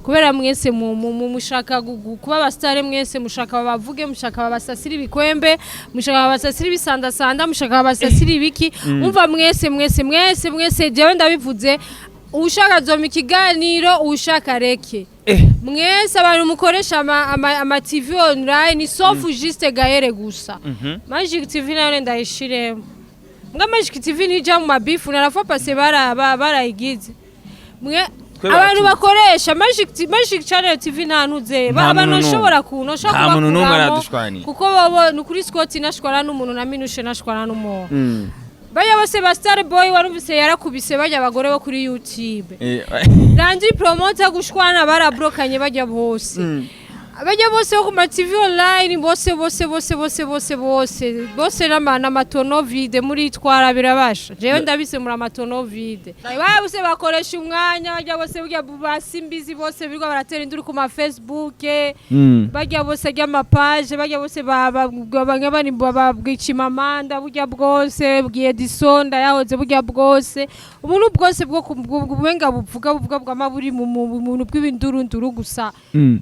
Kubera mwese mushaka kuba abasitare, mwese mushaka babavuge, mushaka babasasire ibikwembe, mushaka babasasire ibisandasanda, mushaka babasasire ibiki. Umva, mwese mwese mwese mwese, jewe ndabivuze, ushaka zoma ikiganiro, ushaka reke. Mwese abantu mukoresha ama TV online, sauf juste Gaere gusa. Magic TV nayo ndayishiremo. Mbwa Magic TV ntija mu mabifu, narafa pase barayigize mwe. Twe abantu baratuzi. Bakoresha Magic Channel TV, nta ntuze Nta abantu muntu n'umwe. bashobora kuntu bashobora Nta muntu n'umwe kubakuramo, aradushwanira. Kuko bobo ni ukuri, Scott nashwana n'umuntu na Minushe nashwana n'umuntu. Bajya bose ba Star Boy, warumvise yarakubise bajya abagore bo kuri YouTube. Rangi Promoter gushwana barabrokanye, bajya bose. Bajya bose bo ku ma TV online, bose bose bose bose bose bose bose n'amatono vide muritwara birabasha. Jewe ndabise muri amatono vide. Bose bakoresha umwanya, bajya bose burya basimbizi bose birirwa baratera induru ku ma Facebook. Bajya bose ry'amapaje, bajya bose bamwe bani babwicimamanda, burya bwose bwiye disonda yahoze, burya bwose ubuntu bwose bwo bubenga buvuga buvuga bwama buri mu buntu bw'ibindurunduru gusa.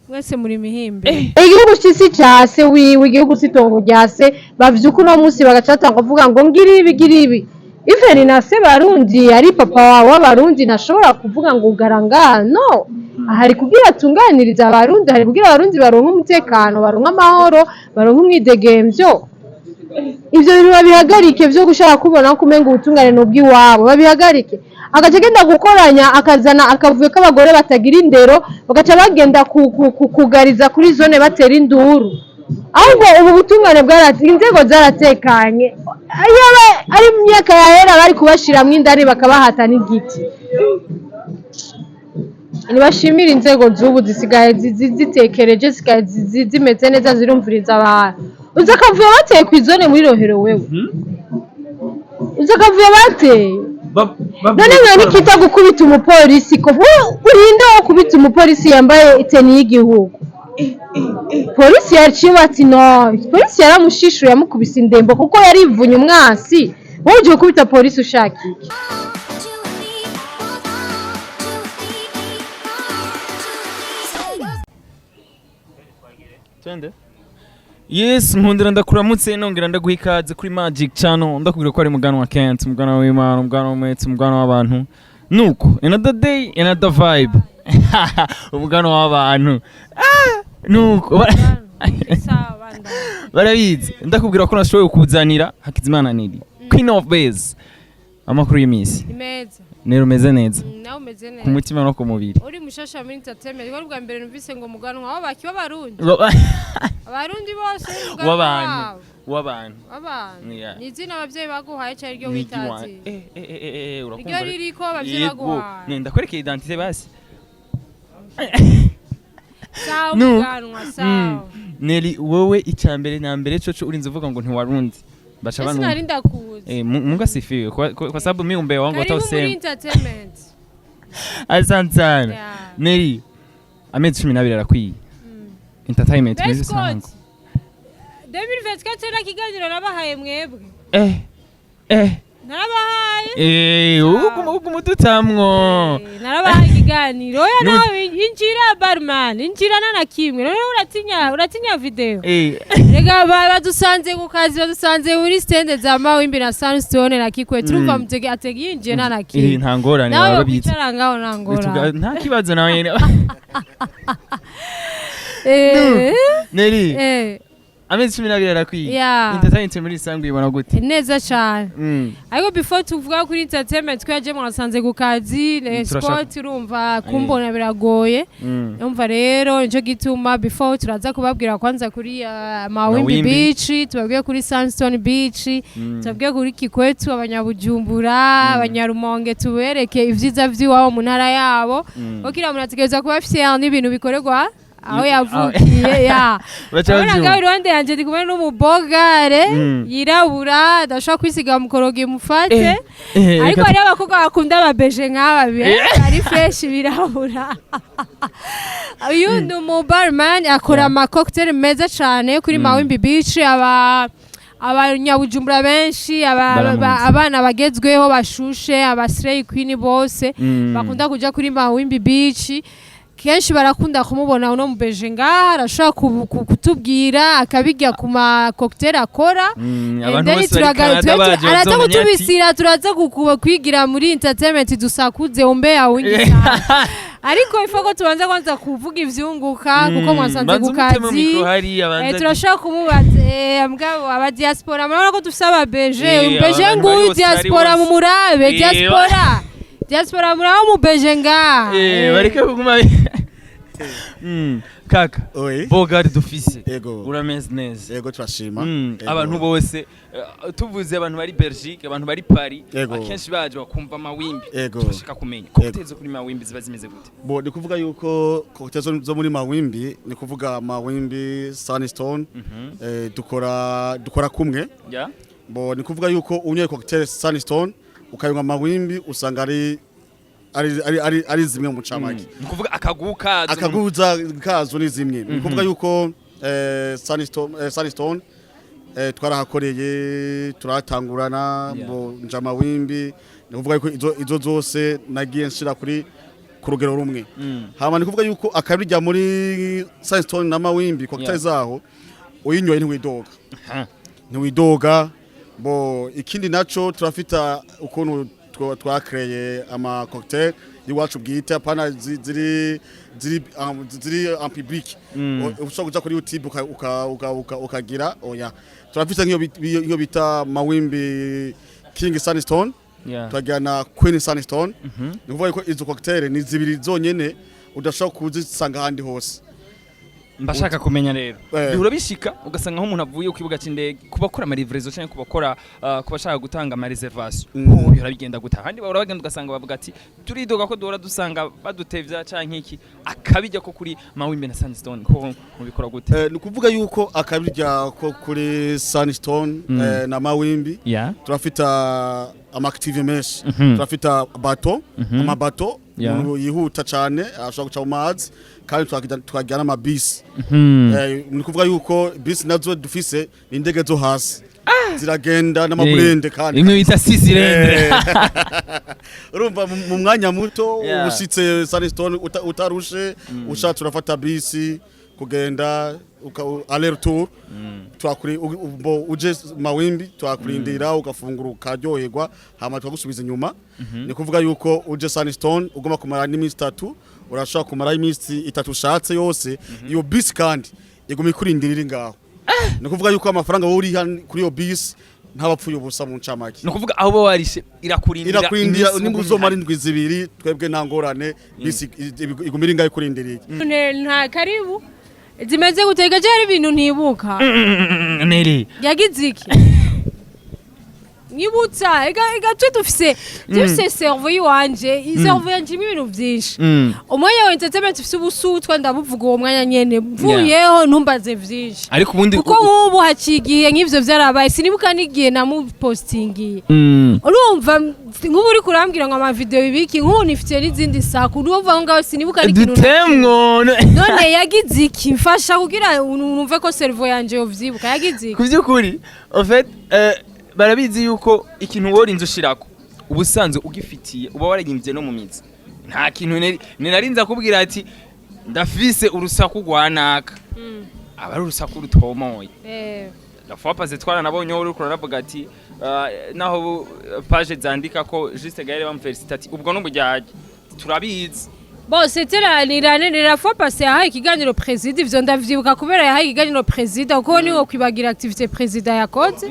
Mwese muri mihimbe. Igihugu c'isi ca se wiwe, igihugu c'itongo rya se, bavyuka uno munsi bagaca batanga kuvuga ngo ngira ibi, gira ibi. Iveni na se Barundi ari papa wawe w'Abarundi, ntashobora kuvuga ngo ugaranga no hari kugira atunganiriza Abarundi, hari kugira Abarundi baronke umutekano, baronke amahoro, baronke umwidegemvyo. Ivyo bintu babihagarike vyo gushaka kubona ko umenga ubutungane ni ubw'iwabo, babihagarike. Agaca agenda gukoranya, akazana akavuyo k'abagore batagira indero, bagaca bagenda kugariza kuri zone, batera induru. Ahubwo ubu butungane bwarati, inzego zaratekanye. Iyo ari mu myaka yahera bari kubashiramwo indani, bakabahata n'igiti. Ntibashimira inzego z'ubu zisigaye zitekereje, zisigaye zimeze neza, zirumviriza abantu. Uzi akavuyo bateye kw'izone muri Rohero? Wewe uzi akavuyo bateye? None nka Nikita gukubita umupolisi, ko urinde wo kubita umupolisi yambaye iteni y'igihugu? Polisi yaciye bati no, polisi yaramushishuye, yamukubise indembo kuko yarivunye umwasi. Wowe ugiye gukubita polisi ushaka iki? Two, three, four, two, three, four, two, three. Twende. Yes, nkundira ndakuramutse, nongera ndaguha ikaze kuri Magic Channel. Ndakubwira ko ari muganwa Kent, umuganwa w'Imana, umuganwa w'umwete, umuganwa w'abantu. Nuko another day, another vibe, umuganwa w'abantu. Nuko Sawa, banda. Barabizi. Ndakubwira ko nashoboye kuzanira Hakizimana Nili, Queen of Base. Amakuru y'iminsi? Ni meza. Nero umeze neza? Nawe umeze Ku neza? mutima no ku mubiri. Uri mushasha muri entertainment, wari bwa mbere numvise ngo muganwa w'abaki, w'Abarundi, Abarundi bose uri muganwa W'abantu. wabo. W'abantu. W'abantu. Yeah. Ni izina abavyeyi baguhaye cyangwa iryo Ni iry'iwanyu. witazi? Urakumva Iryo rero? ririko abavyeyi Yego. baguhaye. Ne, ndakwereka identité basi. Sawa. No. Muganwa, sawa. Neli, wowe icya mbere na mbere coco urinze uvuga ngo ntiwarundi baca Ese banumva. nari ndakuzi. Mungu asifiwe kwa sababu mi umbea wangu Karibu muri hata usema. entertainment. Asante sana. Yeah. Neli, amezi 12 arakwiye entertainment muri Best rusange. Scott 2024 na kiganiro nabahaye mwebwe. Narabahaye. Uguma udutamwo. Narabahaye ikiganiro. Oya, nawe injira, barman, injira nana kimwe. None uratinya video? Rega badusanze ku kazi, badusanze muri stand za Mawimbi na Sunstone na Kikwete. Urumva mutege atege yinjiye nana kimwe. Nta ngorane. Nawe Baba babizi. kwicara ngaho nta ngorane. Nta kibazo nawe nyene. Neli, amezi 12 arakwiye. Entertainment muri rusange uyibona gute? Neza cyane. Ariko before tuvuga kuri entertainment, ko yaje mwasanze ku kazi ne. Turashaka. Scott, urumva kumbona biragoye. Umva rero, nico gituma before turaza kubabwira kwanza kuri Mawimbi Mawimbi. Beach, tubabwiye kuri Sunstone Beach, tubabwiye kuri Kikwetu, Abanyabujumbura, Abanyarumonge, tubereke ivyiza vy'iwabo mu ntara yabo. Kuko kiriya muntu ategerezwa kuba afise n'ibintu bikorerwa aho yavukiye ya. Baca Urabona bavyumva. ngaho iruhande yanjye ndi kumwe n'umubogare yirabura, adashobora kwisiga mukorogo imufate. Ariko hariho abakobwa bakunda ababeje nk'aba ari fresh birabura. Uyu ni umu barman, akora ama cocktail meza cyane kuri Mawimbi Beach. Aba Abanyabujumbura benshi, Baramuzi. abana bagezweho bashushe, aba slay queen bose bakunda kuja kuri Mawimbi Beach. Kenshi barakunda kumubona uno mubeje ngaha, arashobora kutubwira akabirya ku ma cocktail akora. Abantu Then bose bari Canada baje araza bazomenya ati kutubisira, turaza kwigira muri entertainment, dusakuze umbea wingi sana, ariko ifo ko tubanza kwanza kuvuga ivyunguka, kuko mwasanze Banza ku umuteme kazi. Micro hariya, banza Turashobora kumubaza, mbwabo aba diaspora, murabona ko dufise ababeje. Umbeje abantu bari nguyu hose, bari diaspora, hose. mumurabe. Diaspora, diaspora, murabe umubeje ngaha. Bareke kuguma. Kaka. Oui. Bogari dufise. Yego. Urameze neza? Yego, turashima. Yego. Abantu bose, tuvuze abantu bari Belgique, abantu bari Paris, akenshi baje bakumva Mawimbi. Turashaka kumenya cocktail zo kuri Mawimbi ziba zimeze gute? Bo, ni kuvuga yuko cocktail zo muri Mawimbi, ni kuvuga Mawimbi, Sunstone, dukora kumwe. Bo, ni kuvuga yuko unyoye cocktail Sunstone ukayinywa Mawimbi, usanga ari zimwe mu ncamake. Ni kuvuga akagu kazo. Akaguza kazo ni zimwe. Ni kuvuga yuko Sunstone twarahakoreye, turatangurana. Bo, nja Mawimbi, ni kuvuga yuko izo zose nagiye nshira ku rugero rumwe. Hama ni kuvuga yuko akabirya muri Sunstone na Mawimbi, cocktail zaho uyinyoye ntiwidoga. Ntiwidoga. Bo, ikindi naco, turafita ukuntu twakreye ama cocktail iwacu bwite, apana ziri en public. Ushobora kuja kuri YouTube ukagira oya. Turafite nk'iyo bita Mawimbi King Sunstone, tukagira na Queen Sunstone. Ni ukuvuga ko izo cocktail ni zibiri zonyene udashobora kuzisanga ahandi hose. Mbashaka kumenya rero, bihora bishika ugasanga nk'umuntu avuye ku kibuga c'indege, ku bakora ama livraison canke ku bakora, ku bashaka gutanga ama reservation, bihora bigenda gute? Ahandi bahora bagenda ugasanga bavuga ati turidoga ko duhora dusanga badutevya canke iki. Akabijya ko kuri Mawimbi na Sunstone ko mubikora gute? Ni ukuvuga yuko akabirya ko kuri Sunstone na Mawimbi, turafita ama active menshi. Turafita bateau, ama bateau umuntu yihuta cyane ashobora guca mu mazi, kandi tukagira n'amabisi. Ni ukuvuga yuko bisi nazo dufise ni indege zo hasi, ziragenda n'amaburende kandi. Imwe bita six cylindres. Urumva mu mwanya muto ushitse Sunstone utarushe, ushatse urafata bisi kugenda aller retour. Twakuri uje Mawimbi twakurindira, ugafungura, ukaryoherwa, hama tukagusubiza inyuma. Ni kuvuga yuko uje Sunstone ugomba kumara n'iminsi 3, urashobora kumara iminsi 3 ushatse yose. Iyo bisi kandi iguma ikurindira iri ngaho. Ni kuvuga yuko amafaranga wowe uriha kuri iyo bisi ntabapfuye ubusa mu ncamake. Ni ukuvuga aho uba warishe irakurindira? Irakurindira. Iminsi Nimba ugumye uzomara hano. indwi 2, twebwe nta ngorane, bisi iguma iri ngaho ikurindiriye. Nta karibu zimeze gutega, hari ibintu ntibuka. Neri. Yagize iki? Nyibutsa. Ega twe dufise cerveau yiwanje, cerveau yanje irimo ibintu vyinshi. Umwanya wa entertainment ufise ubusutwa, ndabuvuga uwo mwanya nyene mvuyeho, ntumbaze vyinshi. Ariko ubundi Kuko nk'ubu hacigiye nk'ivyo vyarabaye, sinibuka n'igihe namupostingiye. Urumva nk'ubu uri kurambwira ngo ama video ibiki, nk'ubu nifitiye n'izindi saku, urumva aho ngaho sinibuka n'ikintu. Dutemwo. None yagize iki? Mfasha kugira numve ko cerveau yanje yovyibuka. Yagize iki? Ku by'ukuri, en fait, barabizi yuko ikintu worinze ushirako ubusanzwe ugifitiye uba warayimbye no mu mizi. Nta kintu ninarinze akubwira ati ndafise urusaku rwa naka, aba ari urusaku rutomoye. La fois passée twaranabonye wowe uriko uraravuga ati naho page zandika ko Juste Gaël bamufelicite, ati ubwo n'ubujyajya turabizi. Bon, c'était la ni l'année la fois passée yahaye ikiganiro président. Ivyo ndavyibuka kubera yahaye ikiganiro président, kuko niwo kwibagira activité président yakoze.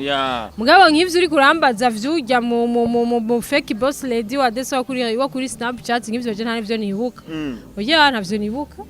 Mugabo nk'ivyo uri kurambaza vyurya mu fake boss lady wa desa wa kuri Snapchat, nk'ivyo je nta nivyo nibuka. Oya, ntavyo nibuka.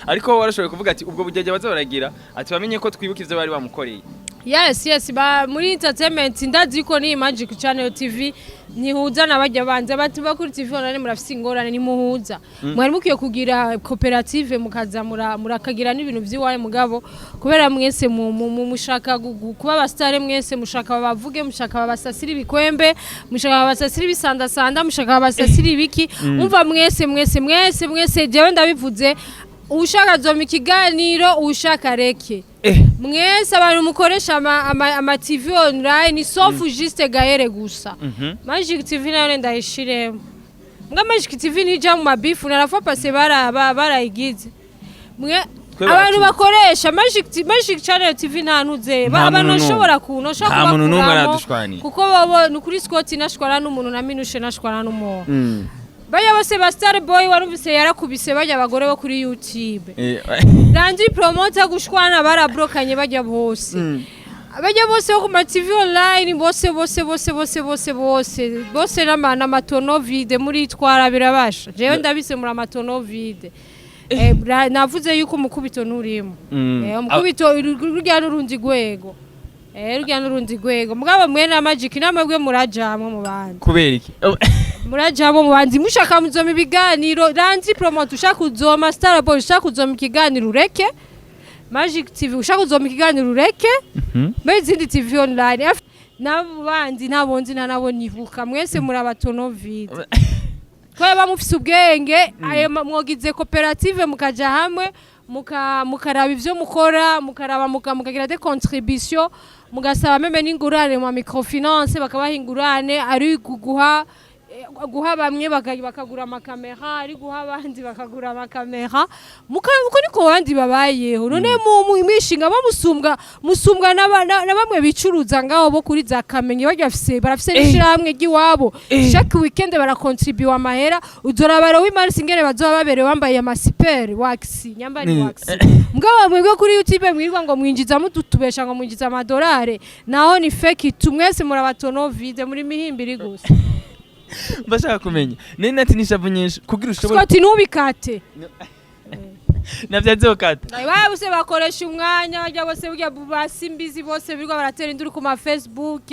Ariko warashoboye kuvuga ati ubwo bujyajya baza baragira ati bamenye ko twibuka ivyo bari bamukoreye. Yes, ba muri entertainment ndazi ko ni Magic Channel TV ntihuza n'abajya banze bati kuri TV online murafise ingorane, nimuhuza. Mwari mukwiye kugira koperative, mukaza murakagira n'ibintu vy'iwaye, mugabo kubera mwese mushaka kuba aba star, mwese mushaka babavuge, mushaka babasasira ibikwembe, mushaka babasasira ibisandasanda, mushaka babasasira ibiki. Umva, mwese mwese mwese mwese, jewe ndabivuze, ushaka zoma ikiganiro, ushaka reke. Mwese abantu mukoresha ama TV online, sauf Juste Gaël gusa. Magic TV nayo ndayishiremo. Mbwa Magic TV ntija mu mabifu, narafa pase barayigize mwe. Twe Abantu baratuzi. bakoresha Magic Channel TV, nta ntuze Nta abantu muntu n'umwe. ushobora kuntu ushobora Nta muntu n'umwe kubakuramo, aradushwanira. kuko bobo ni ukuri Scott nashwana n'umuntu na Minushe nashwana n'umuntu. Bajya bose ba Star Boy, warumvise yarakubise bajya abagore bo kuri YouTube. Landry Promoter gushwana barabrokanye bajya bose. Bajya bose bo ku ma TV online, bose bose bose bose bose bose bose n'ama tonneaux vides. Muritwara birabasha, jewe ndabise muri ama tonneaux vides. Navuze yuko umukubito nturimo. Umukubito rurya n'urundi rwego, rurya n'urundi rwego. Mugabo mwe na Magic namwe murajamwe mu bandi. Kubera iki? Murajamwe mu bandi, mushaka muzoma ibiganiro. Landry Promoter ushaka kuzoma, Star Boy ushaka kuzoma ikiganiro ureke, Magic TV ushaka kuzoma ikiganiro ureke, mbe izindi TV online n'abo bandi nabo nzi nta nabo nibuka, mwese muri aba tonneaux vides. Twaba mufise ubwenge, ayo mwogize koperative, mukaja hamwe, mukaraba ivyo mukora, mukaraba mukagira des contributions, mugasaba même n'ingurane mu microfinance, bakabaha ingurane, ari guha bamwe bakagura amakamera, ari guha abandi bakagura amakamera, uko niko abandi babayeho. None mwishinga bo musumbwa na bamwe bicuruza ngaho bo kuri za Kamenge, barya bafise, barafise n'ishirahamwe ry'iwabo. Chaque weekend barakontribuwa amahera. Uzorabara w'imarisi ingene bazoba baberewe, bambaye ama super wax nyambari wax. Mugabo mwebwe kuri YouTube mwirirwa ngo mwinjiza, mututubesha ngo mwinjiza amadolari, naho ni fake tu. Mwese muraba tonneaux vides, muri mihimbiri gusa. Bashaka kumenya nari nati n'ishavu nyinshi kugira ushobore. Scott, ntubikate. Navyazokata. Bose bakoresha umwanya, bajya bose burya basimbizi bose birirwa baratera induru ku ma Facebook,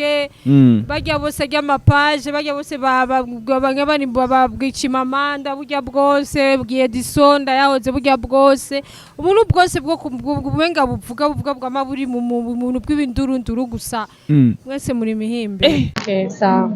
bajya bose ry'amapaje, bajya bose bamwe bani babwicimamanda burya bwose bwiye disonda yahoze, burya bwose ubuntu bwose bwo bumenga buvuga bwama buri mu buntu bw'ibindurunduru gusa. Mwese muri mihimbe. Okay, sawa.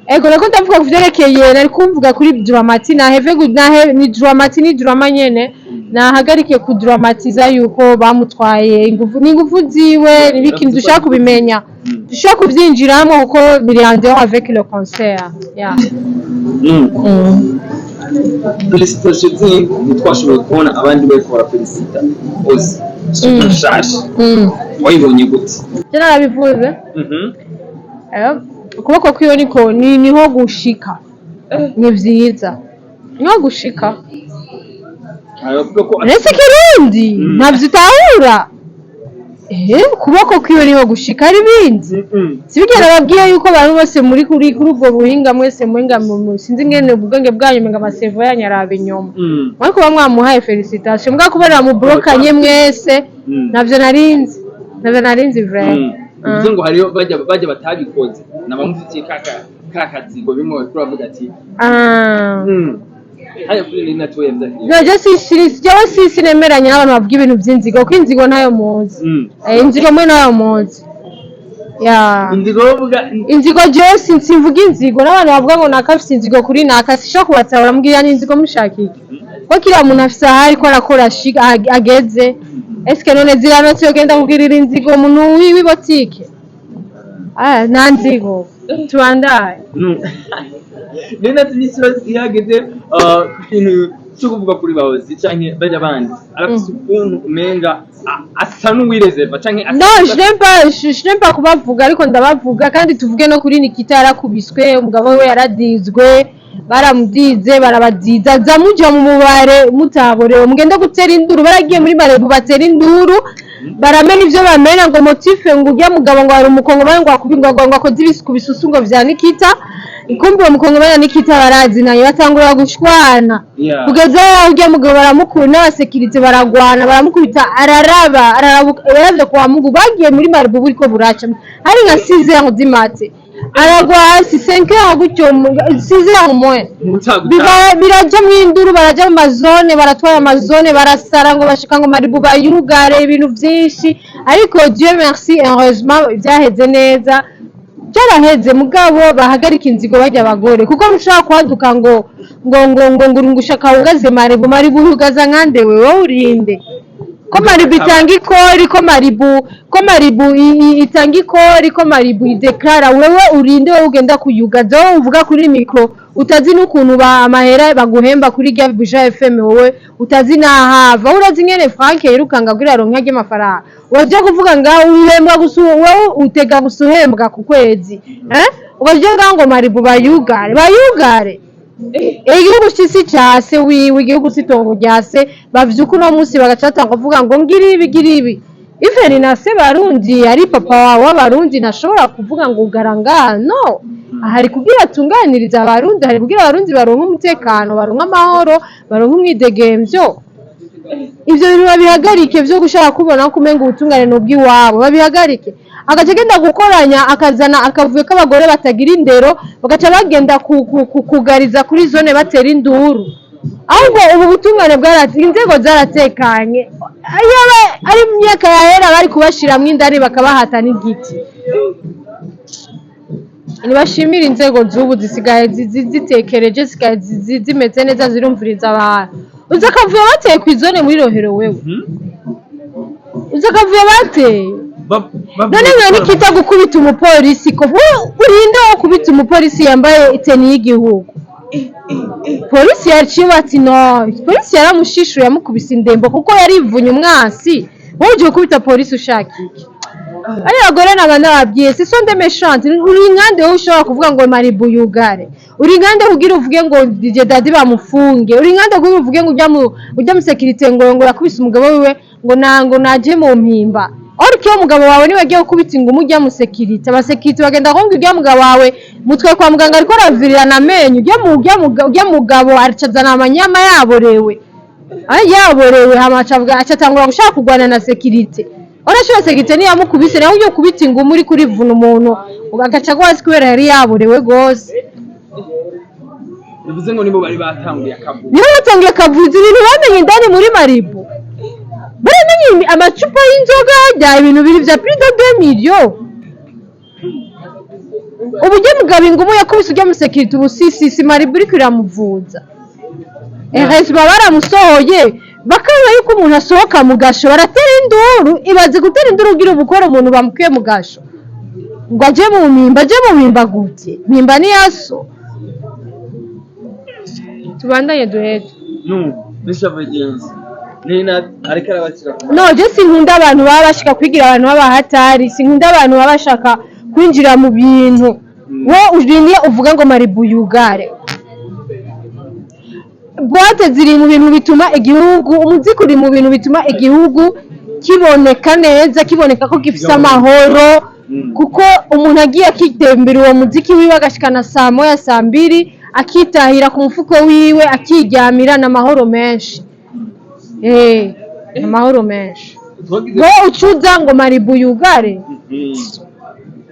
Ego, nako ndavuga ku vyerekeye, nari kumvuga kuri Dramati, naheve nahe ni Dramati, ni drama nyene, nahagarike kudramatiza yuko bamutwaye ingufu, ni ingufu ziwe, ni ikintu dushaka kubimenya, dushaka kuvyinjiramo kuko biri en dehors avec le concert, yeah. Félicitations ziwe ntitwashoboye kubona abandi bariko barafelicita ozi nshasha. Wayibonye gute? Je narabivuze. Ukuboko kwiwe niko ni niho gushika, ni vyiza, niho gushika. Aravuga ko Uretse Kirundi ntabyo utahura. Ukuboko kwiwe niho gushika, hari ibindi sibigera babwiye yuko abantu bose muri kuri ubwo buhinga, mwese muhinga sinzi ngene ubwenge bwanyu, menga ama cerveaux yanyu araba inyuma. Ariko kuba mwamuhaye félicitation, mbwa kubera muburokanye mwese. Navyo narinzi vraiment. Bivuze ngo hariyo bajya batabikoze nabamufitiye ka kazigo bimwe bariko baravuga ati haya kuri nari natoye vyakiriye. No, je si si jewe si sinemeranya n'abantu bavuga ibintu vy'inzigo, kuko inzigo ntayo muzi. Inzigo mwe ntayo muzi, ya. Inzigo bavuga. Inzigo, jewe simvuga inzigo n'abantu bavuga ngo naka afise inzigo kuri naka, sishobora kubatahura. Mbwira ni inzigo mushaka iki? Ko kiriya muntu afise aho ariko arakora ageze, eske none ziranotse yogenda kugirira inzigo umuntu w'ibotike? Ah, nta nzigo, tubandaye. Nari nati n'ikibazo ihageze ku kintu cyo kuvuga kuri bahozi canke bajya bandi, arafise ukuntu umenga asa n'uwirezerva canke asa No, je n'aime pas, je n'aime pas kubavuga, ariko ndabavuga kandi. Tuvuge no kuri Nikita, yarakubiswe, umugabo we yaradizwe, baramudize, barabadiza za muja mu mubare mutaborewe, mugende gutera induru. Baragiye muri Marebu batera induru, baramena ivyo bamena, ngo motif ngo urya mugabo ngo hari umukongomani ngo akubi ngo akoze ibisuku bisusu ngo vya Nikita. Ikumbi uwo mukongomani na Nikita barazinanye, batangura gushwana. Kugeza aho urya mugabo baramukura n'abasekirite, baragwana, baramukubita, araraba, ararabuka, yaravye kwa Mungu. Bagiye muri Marebu buriko buraca, hari nka 6 heures du matin, aragwa hasi 5 heures gutyo, 6 heures moins. Biraja mu induru, baraja mu mazone, baratwara amazone, barasara ngo bashika ngo Maribu bayurugare, ibintu vyinshi. Ariko Dieu merci, heureusement byaheze neza, byaraheze. Mugabo bahagarika inzigo bajya abagore, kuko mushobora kwaduka ngo ushaka wugaze Maribu. Maribu yugaza nkande? Wewe wowe urinde. Ko Maribu itanga ikori, ko Maribu itanga ikori, ko Maribu ideklara, wewe urinde? Wowe ugenda kuyugaza, wowe uvuga kuri micro utazi n'ukuntu ba amahera baguhemba kuri rya Buja FM, wowe utazi n'ahava, urazi ingene Frank yirukanga kugira aronke arya mafaranga. Waje kuvuga ngaho uhembwa gusa, wowe utega gusa uhembwa ku kwezi, eh, ukaja ngaho ngo Maribu bayugare, bayugare. Igihugu si ca se wiwe, igihugu si itongo rya se. Bavyuka uno munsi bagaca batanga kuvuga ngo ngira ibi, gira ibi. Even na se Barundi ari papa wawe w'Abarundi ntashobora kuvuga ngo ugara ngaha. No hari kugira atunganiriza Abarundi, hari kugira Abarundi baronke umutekano, baronke amahoro, baronke umwidegemvyo. Ivyo bintu babihagarike vyo gushaka kubona ko umenga ubutungane ni ubw'iwabo, babihagarike. Agaca agenda gukoranya, akazana akavuyo k'abagore batagira indero, bagaca bagenda kugariza kuri zone, batera induru. Ahubwo ubu butungane bwarati, inzego zaratekanye. Yaba ari mu myaka yahera bari kubashiramwo indani, bakabahata n'igiti. Ntibashimira inzego z'ubu zisigaye zitekereje, zisigaye zimeze neza, zirumviriza abantu. Uzi akavuyo bateye kw'izone muri Rohero? Wewe uzi akavuyo bateye? None nka Nikita gukubita umupolisi, ko wowe urinde wo kubita umupolisi yambaye iteni y'igihugu? Polisi yaciye ati no, polisi yaramushishuye, yamukubise indembo kuko yarivunye umwasi. Wowe ugiye gukubita polisi ushaka iki? Ari abagore naba nababwiye, ce sont des méchantes. Uri nkande wowe ushobora kuvuga ngo Maribu yugare? Uri nkande kugira uvuge ngo DJ Dadi bamufunge? Uri nkande kugira uvuge ngo ujya mu sécurité ngo yakubise umugabo wiwe, ngo nango naje mu mpimba? Ariko iyo umugabo wawe niwe agiye gukubita ingumu ujya mu sécurité, abasécurité bagenda kumbwira ujya mugabo wawe mutwe kwa muganga, ariko aravirirana amenyo. Ujya mugabo aracazana amanyama yaborewe, ay yaborewe, hama aca atangura gushaka kurwana na sécurité. Urashobora, sécurité niyamukubise, nawe ugiye kubita ingumu uri kurivuna umuntu agaca hasi kubera yari yaborewe gose. Bivuze ngo nibo bari batanguye akavuyo. Nibo batangiye akavuza. Ibintu bamenye indani muri Maribu, baramenye amacupa y'inzoga bya ibintu biri vya plus de 2 millions. Ubu ujya mugabo ingumu yakubise ujya mu sécurité, ubu si Maribu iriko iramuvuza. Heureusement baramusohoye, bakabona yuko umuntu asohoka mu gasho baratera induru. Ibaze gutera induru ugira ubukora umuntu bamukuye mu gasho ngo aje mu mpimba. Aje mu mpimba gute? Mpimba ni yaso. Tubandanye duhete. Nuko bagenzi, Nina ariko arabakira ku No, je sinkunda abantu baba bashaka kwigira abantu b'abahatari, sinkunda abantu baba bashaka kwinjira mu bintu. Wo urindiye uvuga ngo Maribu yugare? Boîte ziri mu bintu bituma igihugu, umuziki uri mu bintu bituma igihugu kiboneka neza, kiboneka ko gifise amahoro, kuko umuntu agiye akitembera uwo muziki wiwe, agashikana saa 1, saa 2, akitahira ku mufuko wiwe, akiryamira n'amahoro menshi, amahoro menshi. Twagize Wowe ucuza ngo Maribu yugare?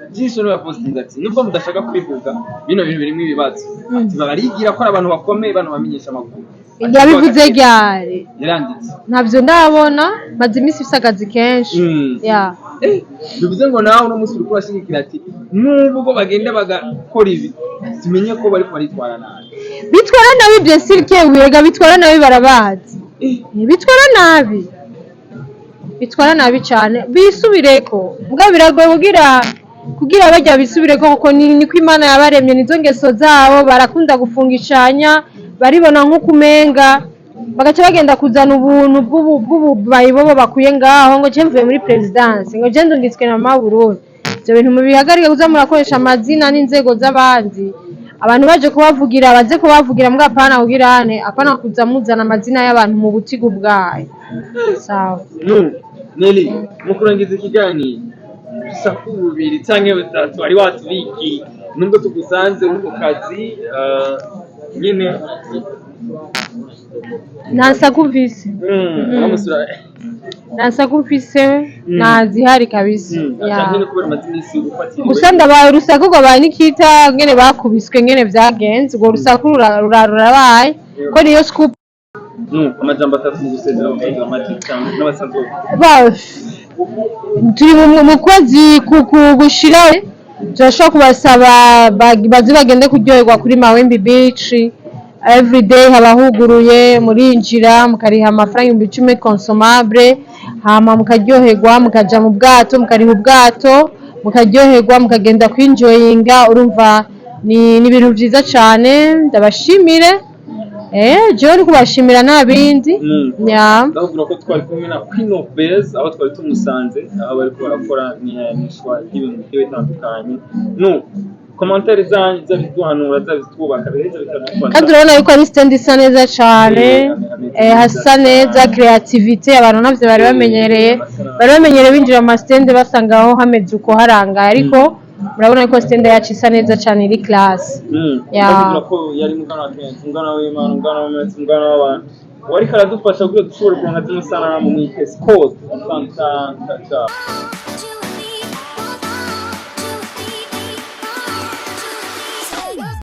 Byinshi niwe yapostinze ati nubwo mudashaka kubivuga, bino bintu birimo ibibazo, ati barigira ko ari abantu bakomeye, bano bamenyesha amakuru. Ati, Yabivuze ryari? Yaranditse. Ntabyo ndabona, maze iminsi ifise akazi kenshi. Ya. Bivuze ngo nawe uno munsi uriko urashigikira ati nubwo bagenda bagakora ibi, tumenye ko bariko baritwara nabi. Bitwara nabi, bien sûr que wega bitwara nabi, barabazi. Bitwara nabi, bitwara nabi cyane. Bisubireko mbwa, biragoye kugira bajya bisubireko, kuko niko Imana yabaremye, nizo ngeso zabo. Barakunda gufungishanya, baribona nk'uko umenga bagaca bagenda kuzana ubuntu bw'ubu bayibobo bakuye ngaho, ngo je mvuye muri présidence, ngo je ndungitswe na Maburundi. Ivyo bintu mubihagarike, kuza murakoresha amazina n'inzego z'abandi. Abantu baje kubavugira, baze kubavugira mbwa, apana kugirane, apana kuza muzana amazina y'abantu mu butigu bwayo. Sawa. Nu Nelly, mu kurangiza ikiganiro, urusaku bubiri canke butatu wari watubikiye, nubwo tugusanze uri mu kazi, nyine. Nta nsaku mfise. Uno musi Nta nsaku mfise, ntazihari kabisa. Ya. Canke ni kubera umaze iminsi ufatiriwe? Gusa ndabaye urusaku rwabaye Nikita, ngene bakubiswe, ngene vyagenze, urwo rusaku rurabaye ko niyo scoop. Amajambo atatu mu gusezera abakunzi ba Magic cyangwa n'abasanzwe. Turi mu kwezi gushira, turashobora kubasaba baze bagende kuryoherwa kuri Mawimbi Beach. Everyday haba huguruye, murinjira mukariha amafaranga 10,000 consommable. Hama mukaryoherwa, mukaja mu bwato, mukariha ubwato, mukaryoherwa, mukagenda kwinjoyinga. Urumva ni ibintu vyiza cane. Ndabashimire, jewe ni kubashimira, nta bindi. Ya. Ndakubwira ko twari kumwe na Queen of Base, aho twari tumusanze, aho bariko barakora ihanishwa ry'ibintu bigiye bitandukanye. Nu commentaires zanyu, zaba iziduhanura, zaba izitwubaka, biraheza bikadufasha. Kandi urabona yuko ari stand isa neza cane. Hameze hasa neza neza cane. Creativity abantu navyo bari bamenyereye, bari bamenyereye binjira mu ma stand basanga aho hameze uko harangaye, ariko murabona yuko stand yacu isa neza cane, iri class. Ya. Ndakubwira ko yari mugana wa Kenshi, umugana w'Imana, umugana w'Imana, umugana w'abantu, wariko aradufasha kugira dushobore kuronka zino sanamu. Mwite Scott. Asante sana, ciao. You